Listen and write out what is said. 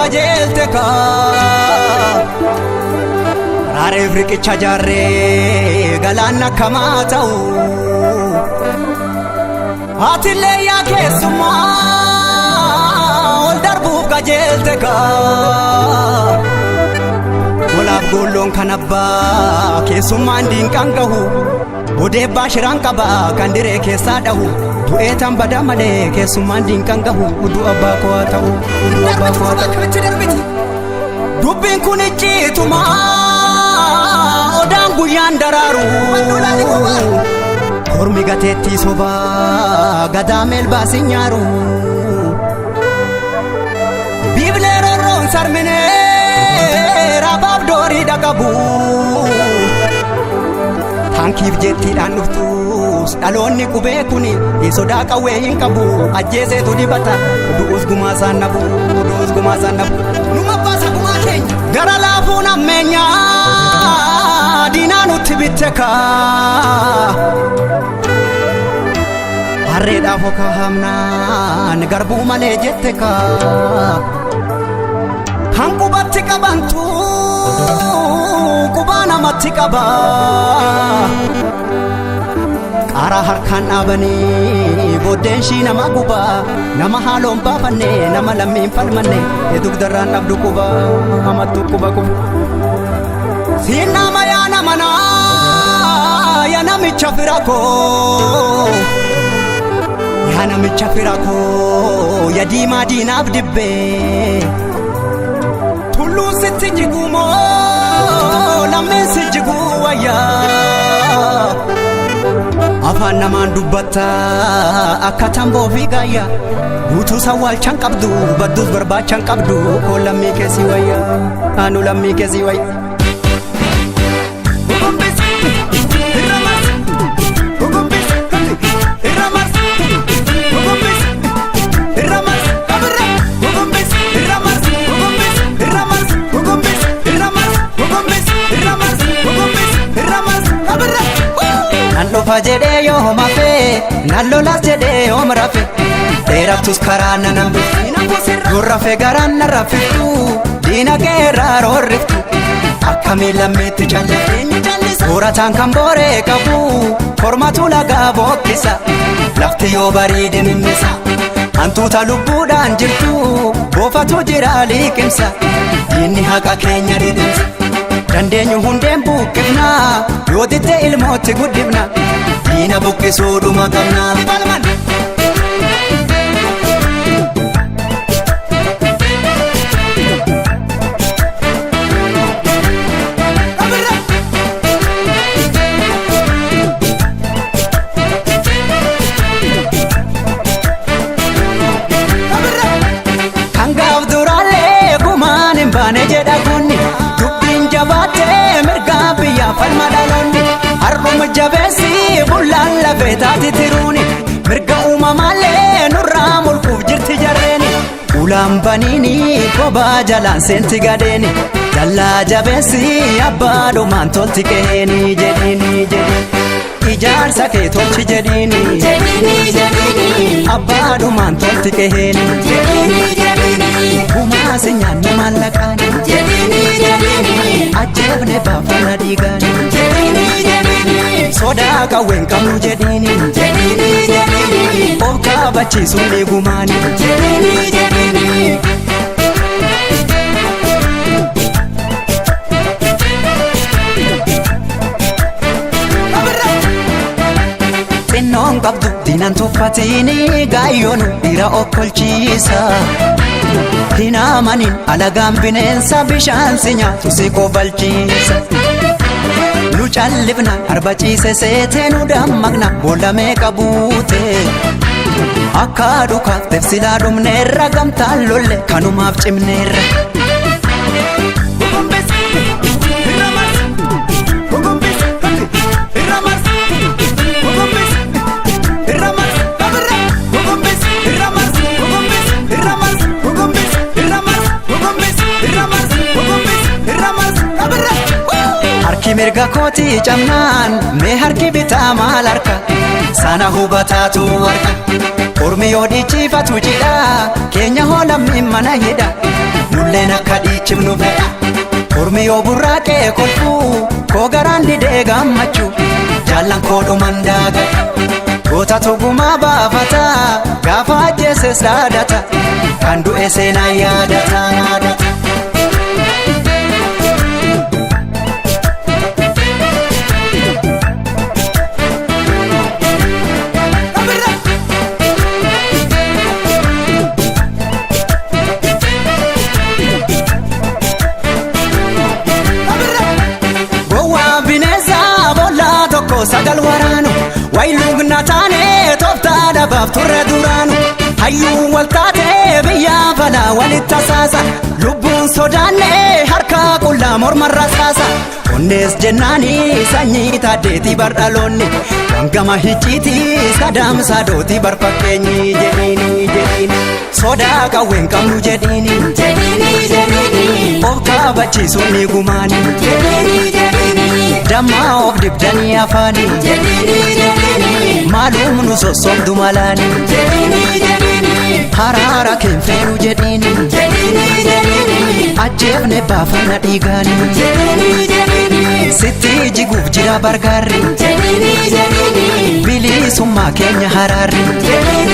Qajeelte kaa raareef riqicha jaarree galaanna akkamaa ta'u atillee yaa keessummaa ol darbuuf qajeelte kaa golaaf goolloon kan abbaa keessummaan diinqaan gahu bodeebbaa shiraan qaba kan diree keessaa dhahu du'ee tan bada malee keessummaan diinqaan gahu udu abbaa koo haa ta'u udu abbaa koo haa ta'u. Dubbiin kun icciituma odaan guyyaan daraaru kormi gateettii sobaa gadaa meelbaas hin nyaaru. Biiblee rorroon sarminee raabaaf doorii dhaqabu. Taankiif jettiidhaan dhuftus dhaloonni qubee kuni sodaa qawwee hin qabu ajjeeseetu dibata du'us gumaa isaan nabu du'us gumaa isaan nabu. Numa baasa gumaa keenya gara laafuun ammeenyaa diinaa nutti bitte kaa. Harreedhaaf okaa hamnaan garbuu malee jette kaa. Kan qubatti qabantu qubaa namatti qaba. Qaaraa harkaan dhaabanii booddeen ishii nama guba nama haaloon baafanne nama lammiin falmanne dugdarraan dhabdu quba hamattu quba quba. Siin nama yaa nama naa yaa namicha fira koo. Yaa namicha fira koo yaa diimaa diinaaf dibbee. Tulluun sitti jiguu moo lammiin si jiguu wayyaa. Afaan namaan dubbatta akka tamboo fi gaayya. Guutuu sawwaalchan qabdu badduus barbaachan qabdu koo lammii keessi wayya anu lammii keessi wayya. Nan dhufa jedhee yoo hafee nan lolas jedhee yoom rafe dheerattus karaa nan hambiftu yoo rafe garaan na raffiftu diina keerraa roorriftu akkamiin lammiitti calliftu soorataan kan booree qabu kormatu lagaa bookkisa lafti yoo bariide mimmisa hantuuta lubbuudhaan jirtu boofatu jira liqimsa diinni haqa keenya dhidhimsa. Dandeenyu hundeen buqqifna yoo didde ilmootti guddifna diina buqqisuudhuma qabna. Kan gaaf duraallee gumaan hin baane jedha kunni dubbiin jabaattee mirgaa biyyaa falma dhaloonni har'uma jabeessi bullaan lafee taati tiruuni mirga uumamaallee nurraa mulquuf jirti jarreeni ulaan baniini kophaa jalaan seenti gadeeni dallaa jabeessi abbaa dhumaan tolti qeeni jedhiini jedhiini ijaarsa kee tolchi jedhiini abbaa dhumaan tolti qeeni gumaa si nyaanne maallaqaani ajjeefne baafana dhiigaani sodaa qawween qabnu jedhiini of kaabachiisuun dhiigumaani. Xinnoon qabdu diinan tuffatini gaayyoonu dhiira okkolchiisa. Hin amanin alagaan bineensa bishaan si nyaatu si kobalchiisa. Nu callifna arba ciise seetee nu dammaqna boolla meeqa buute. Akka dhukaaf tefsilaa dhumneerra gamtaan lolle kanumaaf cimneerra. Harki mirga kootii cabnaan mee harki bitaa maal harka sana hubataatu harka ormi yoo dhiichifatu jidha keenya hoo lammiin mana hidha nu Nulleen akka dhiichifnu fedha. Ormi yoo burraaqee kolfuu koo garaan didee gammachuu jaallan koo dhuman daagadha. Goota tugumaa baafata gaafa ajjeeses dhaadata kan du'e seenaa yaadata. Gowwaa bineensa boollaa tokko sagal waraanu wayiluugna taane tooftaa dhabaaf turre duraanu hayyuu wal taate biyya falaa walitti tasaasa lubbuun sodaanne harka qullaa mormarra saasa onnees jennaani sanyii taaddeetii bardhaloonni wangama hicciitii sadaamsaa dootii barfakkeenyi jedhiini jedhiini sodaa qawween qabnu jedhiini Jedhini jedhini of kabachiisuun ni gumaani jedhini jedhini dammaa of dibdanii afaanii jedhini jedhini maalum nu sossobdu malaani jedhini jedhini haraara keenfeenu jedhiini jedhini jedhini ajjeefne baafanna dhiigaani jedhini jedhini sitti jiguuf jira bargaarri jedhini jedhini bilisummaa keenya haraarri jedhini.